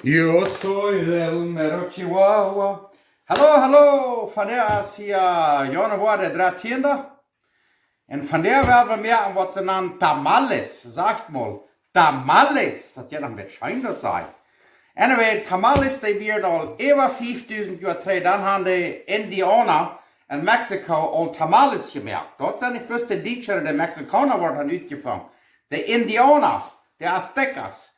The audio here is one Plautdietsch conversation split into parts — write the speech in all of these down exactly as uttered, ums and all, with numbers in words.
Yo soy del mero Chihuahua. Hallo, hallo, vondoag es hia Januar de dartieende. Un vondoag woa wie moaken waut see nanen tamales, sajcht mol. Tamales, daut jeit noch een bät scheen, daut saj. Anyway, tamales, dee wieren aul äwa fiefdusent Joa trigj, dan han de Indiauna en Mexiko aul tamales jemoakt. Daut sent nich bloos de Dietsche un de Mexikauna waut han utjefungen. De Indiauna, de Aztekas,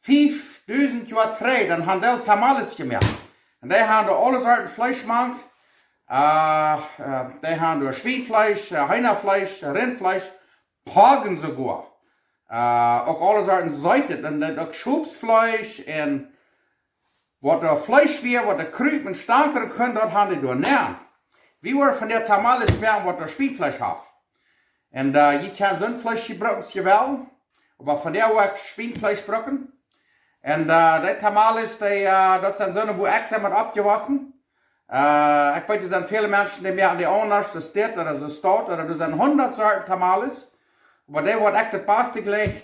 fiefdusent Joa trigj, dan han dee tamales jemoakt. Un dee han doa aule Sorten Fleesch mank. Äh, äh, dee han doa Schwienfleesch, äh, Heenafleesch, äh, Rintfleesch, Poggen soogoa. Äh, uk aule Sorten Seetet, un dan uk Schopsfleesch un waut doa Fleesch wia, waut doa krupen un stankren kunn, daut han dee doa nenn. Wie woaren vondoag tamales moaken waut doa Schwienfleesch haft. Un, äh, jie kjennen soon Fleesch brucken aus jie wellen, oba vondoag woa ekj Schwienfleesch brucken. Un, äh, dee tamales, dee, äh, daut sent soone, wua ekj sie met oppjewossen. Äh, ekj weet, doa sent väle Menschen, dee moaken dee aundasch, soo dit ooda soo daut, ooda doa sent hundat Sorten tamales. Oba dee, waut ekj daut baste jlikj,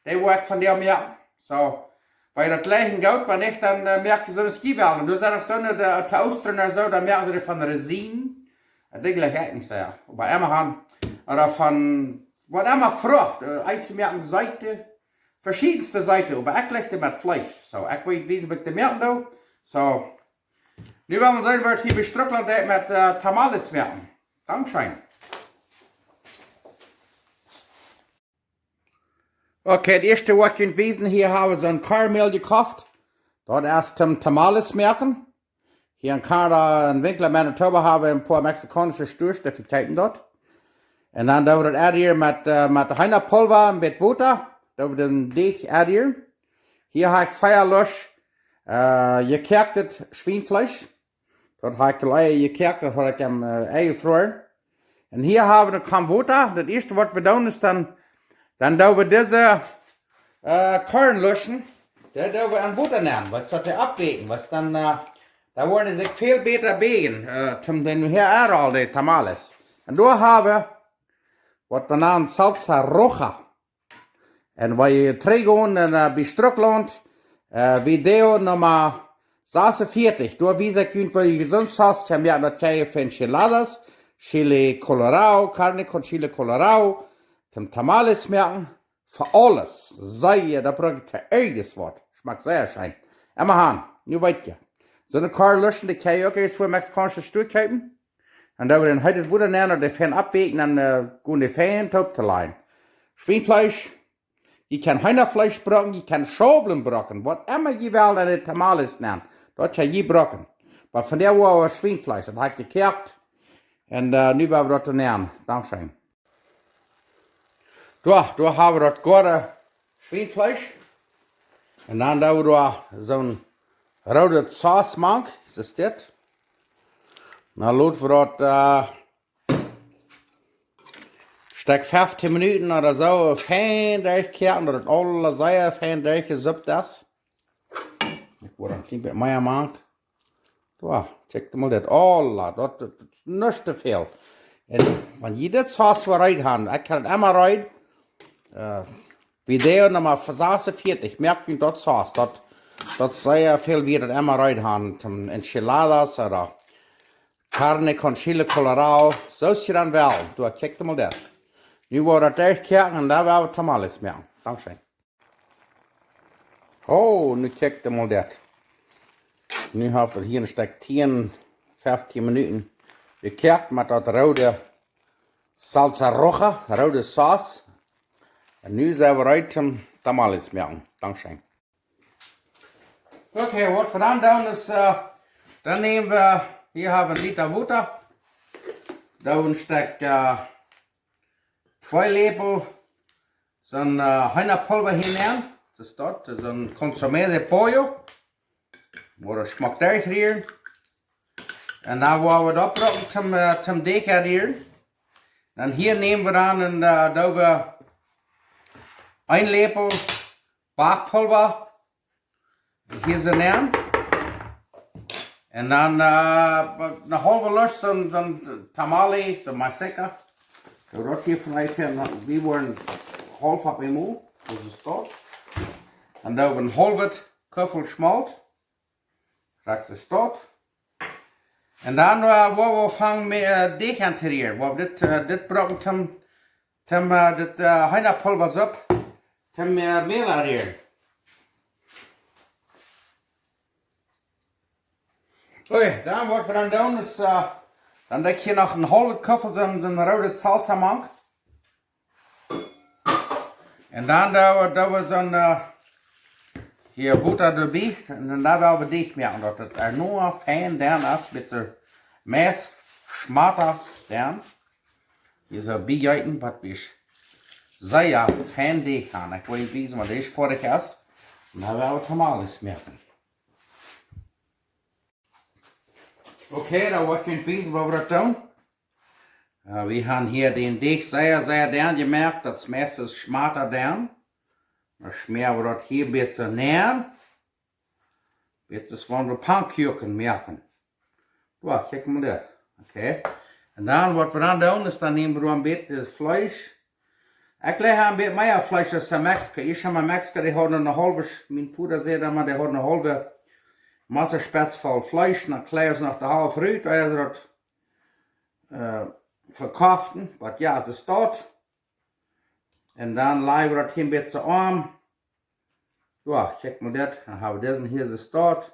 dee woa ekj vondoag moaken. Soo, wan jie daut jlikjen, goot, wan nich, dan, äh, moakt jie soo aus jie wellen. Un doa sent uk soone, dee, to Oostren ooda soo, dan moaken see dee von Rosinen. Un dee jlikj ekj nich soo. Oba emma han, ooda von, waut emma Frucht, äh, eenje moaken Seete, veschiedenste Seete, oba ekj jlikj dee met Fleesch. Soo, ekj well wiesen, waut ekj doa moaken doo. Soo, nu woa wie seenen, waut hia bie Strucklaunt deit met, äh, tamales moaken. Dankscheen. Okay, daut ieeschte, waut ekj junt wiesen, hia hab wie soon Kornmäl jekoft. Daut es toom tamales moaken. Hia en Kanada, en Winkler, Manitoba, hab wie een poa mexikaunsche Stores, dee vekjeepen daut. Un dan doo wie daut aunrieren met, äh, met Heenapulva, een bät Wota. Doo wie dän Deajch aunrieren. Hia hab ekj vea Lusch, äh, jekoaktet Schwienfleesch. Daut hab ekj aul ea jekoakt, daut hab ekj em, äh, enjefroaren. Un hia hab wie de Kombucha. Daut ieeschte waut wie doonen es dan, dan doo wie dise, äh, Kornluschen, dee doo wie en Wota nenn, wiels daut dee oppweaken, wiels dan, äh, dan woaren dee sikj väl bäta bäjen, äh, toom dan hia aunrollen, dee tamales. Un doa hab wie waut wie nanen Salsa Roja. Un wan jie trigj gonen, äh, bie Strucklaunt, äh, Video Numma sasunvieetich, doa wies ekj junt, woo jie jesunde Sos kjennen moaken, daut jie fa Enchiladas, Chile Colorado, Carne con Chile Colorado, toom tamales moaken, fa aules. Sea, daut bruck ekj fa irjent waut. Schmakjt sea scheen. Emma han, nu weet jie. Soone Kornluschen, dee kjenn jie uk ieescht fa mexikaunsche Stores kjeepen. Un dan woa wie en heet Wota nenn, daut dee fein oppweaken, dan, äh, gonen dee fein toop to lajen. Schwienfleesch, jie kjennen Heenafleesch brucken, jie kjennen Schaublen brucken, waut emma jie wellen en de tamales nenn. Daut kjenn jie brucken. Oba vondoag woa wie Schwienfleesch, daut hab ekj jekoakt. Un, äh, nu woa wie daut nenn. Dankscheen. Doa, doa hab wie daut goode Schwienfleesch. Un dan doo wie doa soon roode Sos mank, soo aus dit. Dan lot wie daut, äh, Stekj feftieen Minuten ooda soo fein derchkoaken, daut daut aules sea fein derchjesuppt es. Ekj woa een kjlien bät mea mank. Doa, kjikj mol dit. Aules, daut, daut es nuscht to väl. Un wan jie dit Sos woa reed han, ekj kaun daut emma reed, äh, Video Numma sasunvieetich, moakt junt daut Sos, daut, daut es sea väl wieet, daut emma reed han, toom Enchiladas ooda Carne con Chile Colorado, soo aus jie dan wellen. Doa, kjikj mol dit. Nu woa wie daut derchkoaken un dan woa wie tamales moaken. Dankscheen. Oh, nu kjikj mol dit. Nu haft daut hia een Stekj tieen, feftieen Minuten jekoakt met daut roode Salsa Roja, roode Sos. Un nu sent wie reed toom tamales moaken. Dankscheen. Okay, waut wie dan doonen es, äh, dan näm wie, hia hab wie een Lita Wota, dan een Stekj, äh, twee Läpel soon, äh, Heenapulva hia nenn. Daut es daut, soon Consomé de Pollo. Woa daut schmock derchrieren. Un dan woa wie daut brucken toom, äh, toom Deajch aunrieren. Dan hia näm wie dan un, äh, doo wie een Läpel Backpulva hia soo nenn. Un dan, äh, een haulwe Lusch soon, soon tamale, soon maseca. Doo daut hia veleicht hia, wie woaren haulf opp eemol, daut es daut. Un dan een haulwet Kuffel Schmolt. Krakjt soo daut. Un dan, äh, woa wie aunfangen met, äh, Deajch auntorieren. Woa wie dit, äh, dit brucken toom, toom, äh, dit, äh, Heenapulva Supp, toom, äh, Mäl aunrieren. Okay, dan waut wie dan doonen es, äh, dan doo ekj hia noch een haulwet Kuffel soon, soon roode Salsa mank. Un dan doo wie, doo wie soon, äh, hia Wota doabie. Un dan doo wie Deajch moaken, daut et, äh, noch fein denn es, met soo Meist schmata denn. Hia soo bie jeeten, waut wie sea fein Deajch haben. Ekj well junt wiesen, waut dit foadich es. Un dan woa wie Tamales moaken. Okay, dan woa ekj junt wiesen, woo wie daut doonen. Äh, wie haben hia dän Deajch sea, sea denn jemoakt, daut meiste es schmata denn. Dan schmäa wie daut hia een bät nenn. Dit es woo wie Pannkuaken moaken. Wow, kjikj mol dit. Okay. Un dan, waut wie dan doonen, es dan näm wie een bät Fleesch. Ekj laj een bät mea Fleesch aus en Mexiko. Ekj hab en Mexiko, dee hauden een haulwet, mien Voda säd emma, dee hauden een haulwet Mossaspetz voll Fleesch, un dan kjleien see noch de Halft rut, aus see daut, äh, vekofften. Oba jo, soo es daut. Un dan lajen wie daut hia een bät aun. Jo, kjikj mol dit. Dan hab wie disen hia, soo es daut.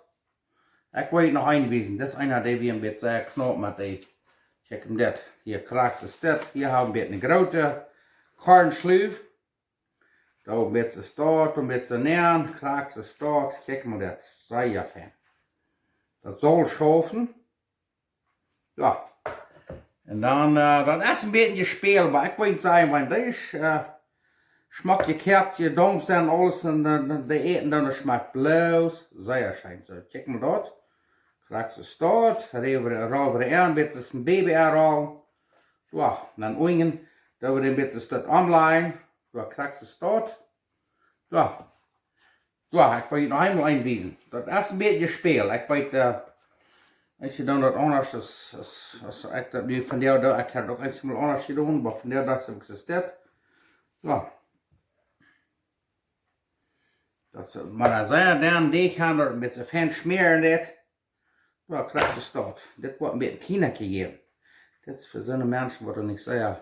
Ekj well junt noch een wiesen. Dit es eena, dee wie een bät, äh, knaup met de, kjikj mol dit. Hia krakjt soo es dit. Hia hab wie een bät eene groote Kornschluw. Doa een bät soo es daut, een bät soo nenn, krakjt soo es daut. Kjikj mol dit. Sea fein. Daut saul schaufen. Jo. Un dan, äh, daut es een bät jespält, oba ekj well sajen, wan dee es, äh, schmock jekoakt, jedoont sent, aules, un, äh, dee äten dan, daut schmakjt bloos sea scheen. Soo, kjikj mol daut. Krakjt soo es daut. Roll wie, roll wie aun, bät aus een Baby aunrollen. Jo, un dan unjen, doa wie een bät daut aunlajen. Jo, krakjt soo es daut. Jo. Jo, ekj well junt noch eemol een wiesen. Daut es een bät jespält. Ekj weet, äh, ekj doo daut aundasch aus, aus, aus ekj daut nu vondoag doo. Ekj hab uk eemol aundasch jedonen, oba vondoag docht ekj, es dit. Jo. Daut es, oba dan sea, dan dee kjenn wie een bät fein schmäaren dit. Jo, krakjt soo es daut. Dit woat een bät Tienakje jäwen. Dit es fa soone Menschen, waut nich sea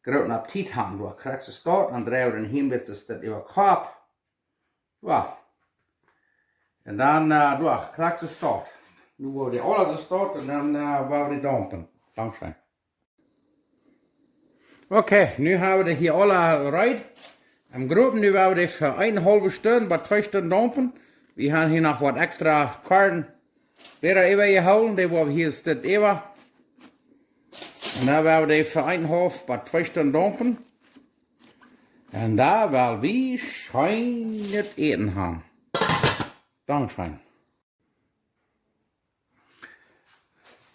grooten Appetit haben. Jo, krakjt soo es daut. Dan dreien wie dän hia een bät, soo es daut, äwa Kopp. Jo. Un dan, äh, jo, krakjt soo es daut. Nu woa wie dee aula soo es daut un dan, äh, woa wie dee daumpen. Dankscheen. Okay, nu hab wie dee hia aula reed. Em Growen, nu woa wie dee fa eene haulwe Stund bat twee Stunden daumpen. Wie haben hia noch waut extra Korn Bäda äwajehoolen, dee woa wie hia, es dit äwa. Un dan woa wie dee fa eenenhaulf bat twee Stunden daumpen. Un dan woa wie scheenet Äten haben. Dankscheen.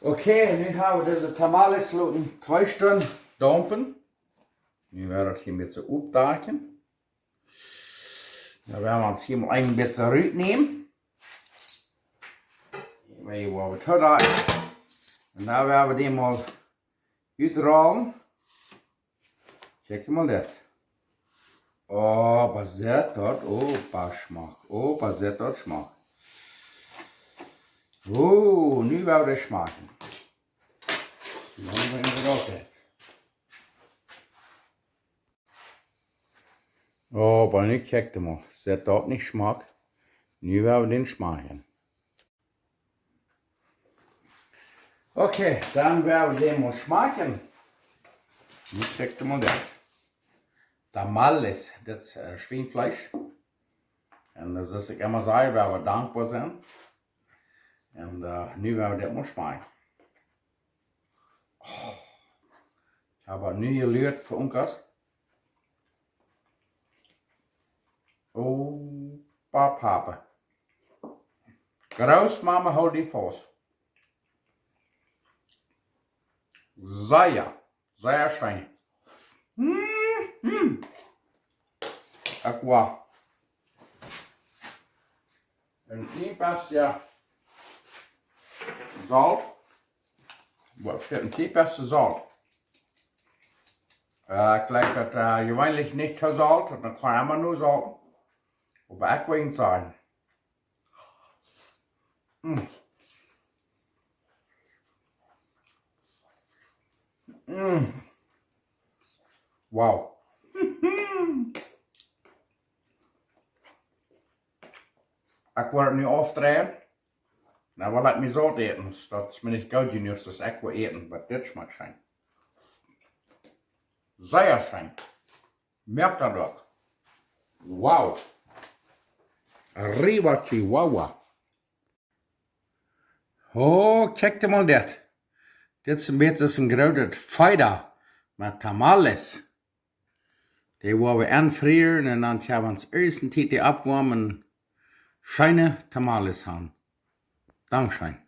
Okay, nu hab wie dise Tamales loten twee Stunden daumpen. Nu woa wie daut hia met soo oppdakjen. Dan woa wie ons hia mol een bät rutnämen. Hia woa wie daut. Un dan woa wie dee mol utrollen. Kjikj mol dit. Oba sitt daut, oba schmock. Oba sitt daut schmock. Oh, nu woa wie schmakjen. Dan woa wie daut. Oba nu kjikj mol, sitt daut nich schmock? Nu woa wie dän schmakjen. Okay, dan woa wie dän mol schmakjen. Nu kjikj mol dit. Tamales, dit es, äh, Schwienfleesch. Un daut es, ekj emma saj, woa wie dankboa sennen. Un, äh, nu woa wie dit mol schmakjen. Oh, ekj hab nu jeluat fa Unkas. Oh, Papa. Grootmama, hool die faust. Sea, sea scheen. Mm, mm. Aqua. Een kjlien bät Solt. Waut fa een Typ es Solt? Äh, ekj jleich daut, äh, jeweenlich nich too solt, daut kaun emma no Solt. Oba ekj well nich sajen. Mm. Mm. Wow. Ekj woa nu aufdreien. Nu well ekj mie saut äten. Daut es mie nich goot jenuach, daut ekj woa äten, oba dit schmakjt scheen. Sea scheen. Moakt daut uk. Wow. Arriba Chihuahua. Oh, kjikj die mol dit. Dit es een bät aus een grootet Feeda met Tamales. Dee woa wie enfrieren un dan kjenn wie ons ieescht een Tiet dee oppwoamen. Scheene Tamales han. Dankscheen.